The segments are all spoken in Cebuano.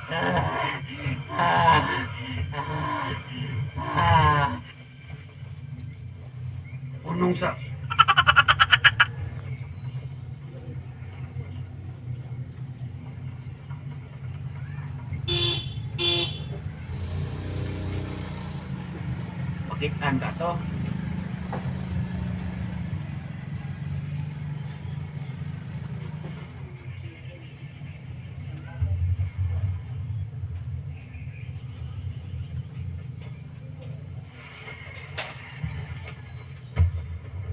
Ah, ah, ah, ah. Unong sa. Pakitaan ka to.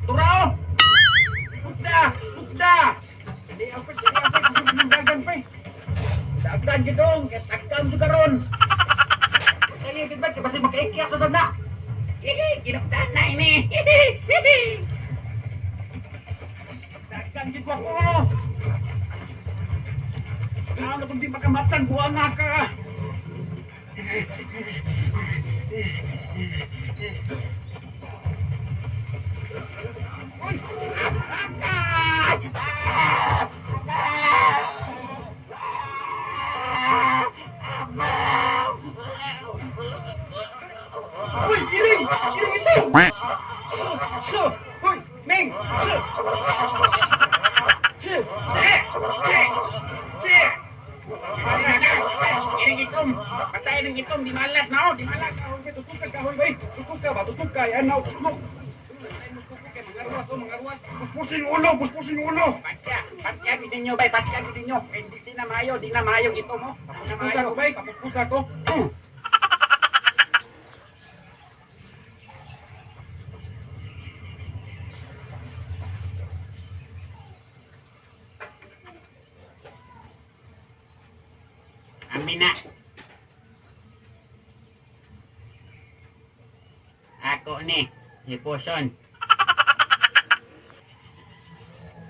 Turao! Bukda! Bukda! Dali ang pwede, dali ang pwede, ng dagan pa eh. Dagdan gidong, katagkan juga ron. Dali gid ba, kasi makaikya sa sana. Hihi, kinukdan na ini. Hihi, hihi. Dagdan gid ko. Ano kung di makamatsan, buwan na ka. Uy! Agay! Ah! Uy, iring! Iring ito! Su! Su! Uy! Ming! Su! Su! Se! Se! Se! Iring itom! Basta iring itom, di malas na oh, di malas. Kahoy, tusok ka, kahoy, bay. Tusok ka ba? Tusok ka, yan na, tusok. Mga ruwas, oh, mga ruwas. Puspusin ulo, puspusin ulo. Patya, patya gid ninyo bay, patya gid ninyo. Hindi di na maayo, di na maayo ito mo. Di na Puspusa maayo. ko, bay. Kapuspusa ko. Amin na. Ako ni, si Poson.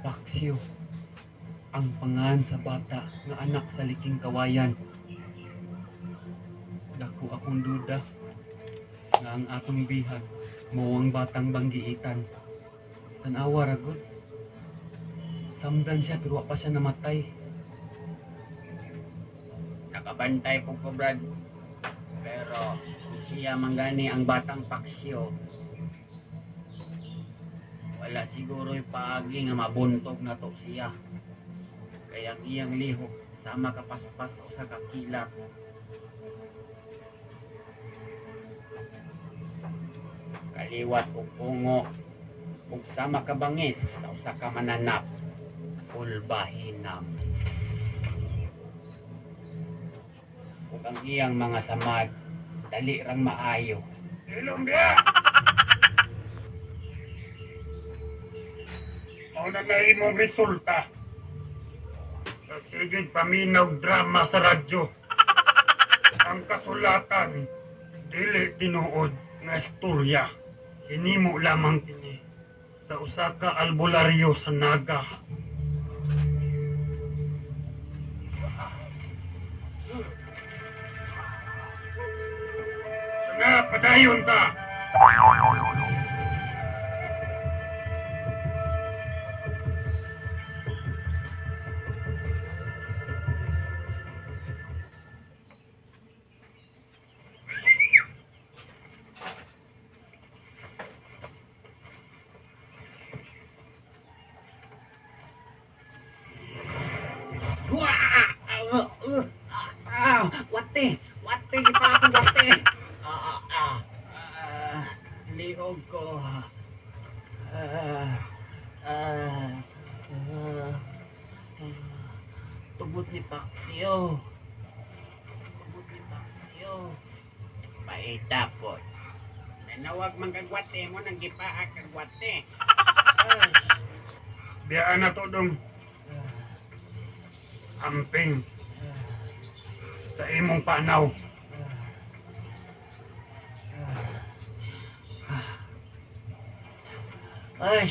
Paksiw, ang pangan sa bata nga anak sa liking kawayan. Dako akong duda nga ang atong bihag mao ang batang banggiitan. Tanawa ra gud. Samdan siya pero wa pa siya namatay. Nakabantay po ko, Brad. Pero kung siya manggani ang batang paksyo, wala siguro paagi nga mabuntog na to siya. Kaya ang iyang lihok sama kapaspas o sa kakilat. Kaliwat og pungo ug sama kabangis sa usa ka mananap pulbahinam. Ug ang iyang mga samad dali rang maayo. Ilong biya! Mao na na imong resulta. Sa sigig paminaw drama sa radyo. Ang kasulatan, dili tinuod nga istorya. Hinimo lamang kini sa usa ka albularyo sa Naga. Nga, padayon ta! Wah! Ah, wate, wate pa ako wate. Ah, ah, ah, liog ko. Ah, ah, ah, ah, tubot ni Paxio. Tubot ni Paxio. Paita po. Nanawag man kagwate mo nang gipaa kagwate. Ay, Biyaan na to dong. Amping sa imong panaw. Ay,